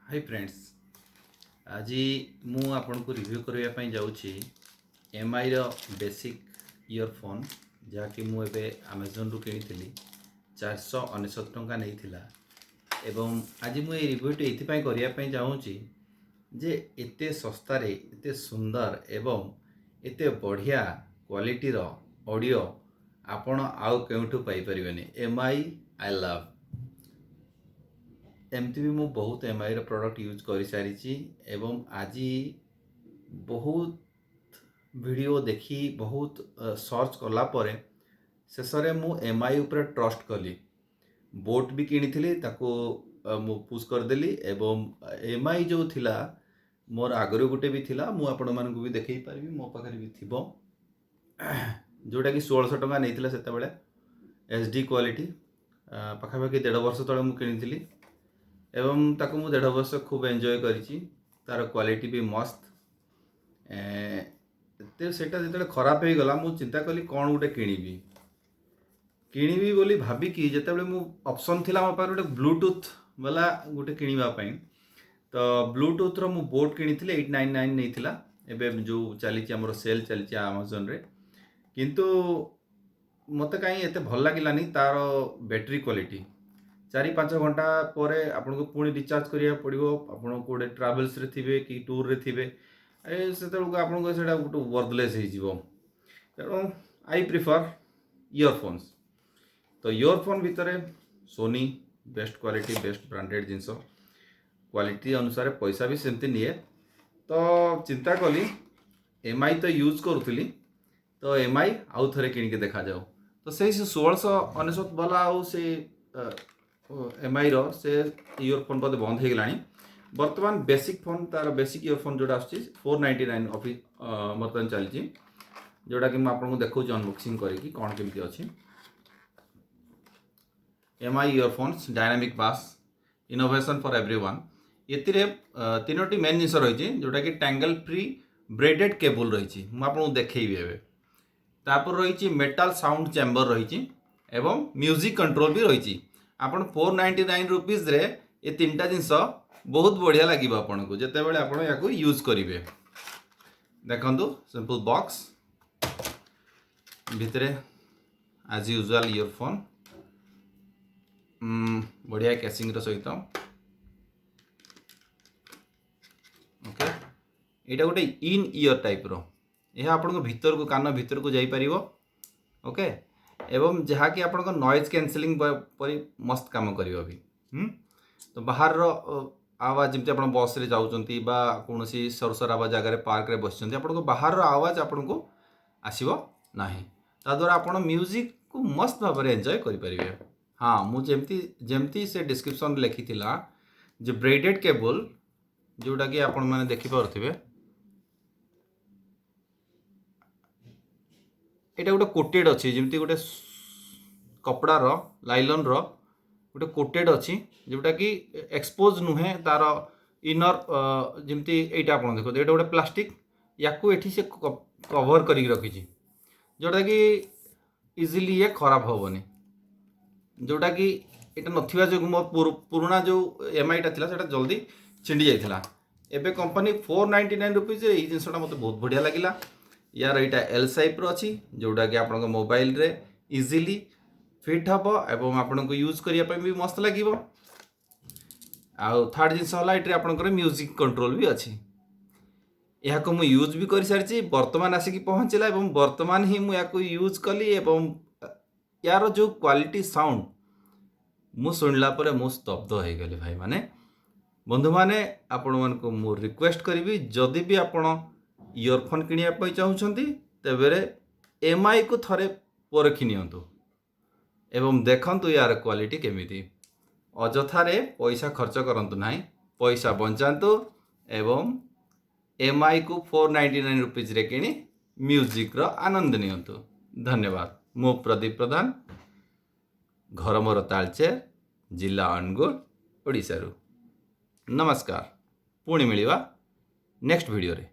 High friends, ଆଜି ମୁଁ ଆପଣଙ୍କୁ ରିଭ୍ୟୁ କରିବା ପାଇଁ ଯାଉଛି ଏମ୍ଆଇର ବେସିକ୍ ଇୟରଫୋନ୍, ଯାହାକି ମୁଁ ଏବେ ଆମାଜନରୁ କିଣିଥିଲି। 499 ଟଙ୍କା ନେଇଥିଲା। ଏବଂ ଆଜି ମୁଁ ଏଇ ରିଭ୍ୟୁଟି ଏଇଥିପାଇଁ କରିବା ପାଇଁ ଚାହୁଁଛି ଯେ ଏତେ ଶସ୍ତାରେ ଏତେ ସୁନ୍ଦର ଏବଂ ଏତେ ବଢ଼ିଆ କ୍ୱାଲିଟିର ଅଡ଼ିଓ ଆପଣ ଆଉ କେଉଁଠୁ ପାଇପାରିବେନି। Um I I love. ଏମିତି ବି ମୁଁ ବହୁତ ଏମ୍ଆଇର ପ୍ରଡ଼କ୍ଟ ୟୁଜ୍ କରିସାରିଛି ଏବଂ ଆଜି ବହୁତ ଭିଡ଼ିଓ ଦେଖି, ବହୁତ ସର୍ଚ୍ଚ କଲା ପରେ ଶେଷରେ ମୁଁ ଏମ୍ଆଇ ଉପରେ ଟ୍ରଷ୍ଟ କଲି। ବୋଟ୍ ବି କିଣିଥିଲି, ତାକୁ ମୁଁ ପୁସ୍ କରିଦେଲି। ଏବଂ ଏମ୍ଆଇ ଯେଉଁ ଥିଲା, ମୋର ଆଗରୁ ଗୋଟେ ବି ଥିଲା, ମୁଁ ଆପଣମାନଙ୍କୁ ବି ଦେଖେଇ ପାରିବି, ମୋ ପାଖରେ ବି ଥିବ, ଯେଉଁଟାକି 1600 ଟଙ୍କା ନେଇଥିଲା ସେତେବେଳେ, ଏଚ୍ ଡି କ୍ୱାଲିଟି। ପାଖାପାଖି ଦେଢ଼ ବର୍ଷ ତଳେ ମୁଁ କିଣିଥିଲି ଏବଂ ତାକୁ ମୁଁ ଦେଢ଼ ବର୍ଷ ଖୁବ୍ ଏନ୍ଜୟ କରିଛି। ତା'ର କ୍ୱାଲିଟି ବି ମସ୍ତ। ତ ସେଇଟା ଯେତେବେଳେ ଖରାପ ହେଇଗଲା, ମୁଁ ଚିନ୍ତା କଲି କ'ଣ ଗୋଟେ କିଣିବି କିଣିବି ବୋଲି ଭାବିକି ଯେତେବେଳେ ମୁଁ ଅପସନ୍ ଥିଲା ମୋ ପାଖରେ ଗୋଟେ ବ୍ଲୁଟୁଥ୍ ବାଲା ଗୋଟେ କିଣିବା ପାଇଁ, ତ ବ୍ଲୁଟୁଥ୍ର ମୁଁ ବୋଟ୍ କିଣିଥିଲି। 899 ନେଇଥିଲା, ଏବେ ଯେଉଁ ଚାଲିଛି ଆମର ସେଲ୍ ଚାଲିଛି ଆମାଜନରେ। କିନ୍ତୁ ମୋତେ କାହିଁ ଏତେ ଭଲ ଲାଗିଲାନି। ତା'ର ବ୍ୟାଟେରୀ କ୍ୱାଲିଟି 4-5 ଘଣ୍ଟା ପରେ ଆପଣଙ୍କୁ ପୁଣି ରିଚାର୍ଜ କରିବାକୁ ପଡ଼ିବ। ଆପଣ କେଉଁଠି ଟ୍ରାଭେଲ୍ସରେ ଥିବେ କି ଟୁର୍ରେ ଥିବେ, ଏ ସେତେବେଳକୁ ଆପଣଙ୍କ ସେଇଟା ଗୋଟେ ୱର୍ଥଲେସ୍ ହେଇଯିବ। ତେଣୁ I prefer earphones. ତ ଇୟରଫୋନ୍ ଭିତରେ Sony best quality, best branded ଜିନିଷ, କ୍ୱାଲିଟି ଅନୁସାରେ ପଇସା ବି ସେମିତି ନିଏ। ତ ଚିନ୍ତା କଲି, ଏମ୍ I ତ ୟୁଜ୍ କରୁଥିଲି, ତ ଏମ୍ I ଆଉ ଥରେ କିଣିକି ଦେଖାଯାଉ। ତ ସେଇ 1699 ବାଲା ଆଉ ସେ ଏମ୍ ଆଇର ସେ ଇୟରଫୋନ୍ ବୋଧେ ବନ୍ଦ ହେଇଗଲାଣି। ବର୍ତ୍ତମାନ ବେସିକ୍ ଫୋନ୍, ତାର ବେସିକ୍ ଇୟରଫୋନ୍ ଯେଉଁଟା ଆସୁଛି, 499 ଅଫି ବର୍ତ୍ତମାନ ଚାଲିଛି, ଯେଉଁଟାକି ମୁଁ ଆପଣଙ୍କୁ ଦେଖାଉଛି ଅନବକ୍ସିଂ କରିକି କ'ଣ କେମିତି ଅଛି। MI earphones, dynamic bass, innovation for everyone। ଏଥିରେ ତିନୋଟି ମେନ୍ ଜିନିଷ ରହିଛି, ଯେଉଁଟାକି ଟ୍ୟାଙ୍ଗଲ୍ ଫ୍ରି ବ୍ରେଡେଡ୍ କେବୁଲ୍ ରହିଛି, ମୁଁ ଆପଣଙ୍କୁ ଦେଖେଇବି ଏବେ। ତାପରେ ରହିଛି ମେଟାଲ ସାଉଣ୍ଡ ଚେମ୍ବର ରହିଛି ଏବଂ ମ୍ୟୁଜିକ୍ କଣ୍ଟ୍ରୋଲ ବି ରହିଛି। ଆପଣ 499 ରୁପିଜ୍ରେ ଏ ତିନିଟା ଜିନିଷ ବହୁତ ବଢ଼ିଆ ଲାଗିବ ଆପଣଙ୍କୁ ଯେତେବେଳେ ଆପଣ ୟାକୁ ୟୁଜ୍ କରିବେ। ଦେଖନ୍ତୁ, ସିମ୍ପଲ୍ ବକ୍ସ ଭିତରେ ଆଜ୍ ୟୁଜୁଆଲ୍ ଇୟରଫୋନ୍ ବଢ଼ିଆ କେସିଂର ସହିତ। ଓକେ, ଏଇଟା ଗୋଟେ ଇନ୍ ଇୟର୍ ଟାଇପ୍ର। ଏହା ଆପଣଙ୍କ ଭିତରକୁ, କାନ ଭିତରକୁ ଯାଇପାରିବ। ଓକେ, ଏବଂ ଯାହାକି ଆପଣଙ୍କ ନଏଜ୍ କ୍ୟାନସେଲିଂ ପରି ମସ୍ତ କାମ କରିବ ବି। ତ ବାହାରର ଆୱାଜ, ଯେମିତି ଆପଣ ବସ୍ରେ ଯାଉଛନ୍ତି ବା କୌଣସି ସରସରାବା ଜାଗାରେ, ପାର୍କରେ ବସିଛନ୍ତି, ଆପଣଙ୍କ ବାହାରର ଆୱାଜ ଆପଣଙ୍କୁ ଆସିବ ନାହିଁ। ତା ଦ୍ୱାରା ଆପଣ ମ୍ୟୁଜିକକୁ ମସ୍ତ ଭାବରେ ଏନ୍ଜୟ କରିପାରିବେ। ହଁ, ମୁଁ ଯେମିତି ଯେମିତି ସେ ଡିସ୍କ୍ରିପସନ୍ରେ ଲେଖିଥିଲା ଯେ ବ୍ରେଡେଡ୍ କେବୁଲ୍, ଯେଉଁଟାକି ଆପଣମାନେ ଦେଖିପାରୁଥିବେ, ଏଇଟା ଗୋଟେ କୋଟେଡ୍ ଅଛି, ଯେମିତି ଗୋଟେ କପଡ଼ାର, ଲାଇଲନ୍ର ଗୋଟେ କୋଟେଡ୍ ଅଛି, ଯେଉଁଟାକି ଏକ୍ସପୋଜ୍ ନୁହେଁ ତାର ଇନର୍। ଯେମିତି ଏଇଟା ଆପଣ ଦେଖନ୍ତୁ, ଏଇଟା ଗୋଟେ ପ୍ଲାଷ୍ଟିକ୍, ୟାକୁ ଏଠି ସେ କଭର୍ କରିକି ରଖିଛି, ଯେଉଁଟାକି ଇଜିଲି ଇଏ ଖରାପ ହେବନି। ଯେଉଁଟାକି ଏଇଟା ନଥିବା ଯୋଗୁଁ ମୋ ପୁରୁଣା ଯେଉଁ ଏମ୍ଆଇଟା ଥିଲା, ସେଇଟା ଜଲ୍ଦି ଛିଣ୍ଡି ଯାଇଥିଲା। ଏବେ କମ୍ପାନୀ 499 ରୁପିଜ୍, ଏଇ ଜିନିଷଟା ମୋତେ ବହୁତ ବଢ଼ିଆ ଲାଗିଲା। ୟାର ଏଇଟା ଏଲ୍ ସାଇଜ୍ର ଅଛି, ଯେଉଁଟାକି ଆପଣଙ୍କ ମୋବାଇଲରେ ଇଜିଲି ଫିଟ୍ ହେବ ଏବଂ ଆପଣଙ୍କୁ ୟୁଜ୍ କରିବା ପାଇଁ ବି ମସ୍ତ ଲାଗିବ। ଆଉ ଥାର୍ଡ଼ ଜିନିଷ ହେଲା, ଏଠିରେ ଆପଣଙ୍କର ମ୍ୟୁଜିକ୍ କଣ୍ଟ୍ରୋଲ ବି ଅଛି। ଏହାକୁ ମୁଁ ୟୁଜ୍ ବି କରିସାରିଛି। ବର୍ତ୍ତମାନ ଆସିକି ପହଞ୍ଚିଲା ଏବଂ ବର୍ତ୍ତମାନ ହିଁ ମୁଁ ୟାକୁ ୟୁଜ୍ କଲି ଏବଂ ୟାର ଯେଉଁ କ୍ୱାଲିଟି ସାଉଣ୍ଡ ମୁଁ ଶୁଣିଲା ପରେ ମୁଁ ସ୍ତବ୍ଧ ହେଇଗଲି। ଭାଇମାନେ, ବନ୍ଧୁମାନେ, ଆପଣମାନଙ୍କୁ ମୁଁ ରିକ୍ୱେଷ୍ଟ କରିବି, ଯଦି ବି ଆପଣ ଇୟରଫୋନ୍ କିଣିବା ପାଇଁ ଚାହୁଁଛନ୍ତି, ତେବେ ଏମ୍ଆଇକୁ ଥରେ ପରଖି ନିଅନ୍ତୁ ଏବଂ ଦେଖନ୍ତୁ ୟାର କ୍ୱାଲିଟି କେମିତି। ଅଯଥାରେ ପଇସା ଖର୍ଚ୍ଚ କରନ୍ତୁ ନାହିଁ, ପଇସା ବଞ୍ଚାନ୍ତୁ ଏବଂ ଏମ୍ଆଇକୁ 499 ରୁପିଜ୍ରେ କିଣି ମ୍ୟୁଜିକ୍ର ଆନନ୍ଦ ନିଅନ୍ତୁ। ଧନ୍ୟବାଦ। ମୁଁ ପ୍ରଦୀପ ପ୍ରଧାନ, ଘର ମୋର ତାଳଚେର, ଜିଲ୍ଲା ଅନୁଗୁଳ, ଓଡ଼ିଶାରୁ। ନମସ୍କାର, ପୁଣି ମିଳିବା ନେକ୍ସଟ ଭିଡ଼ିଓରେ।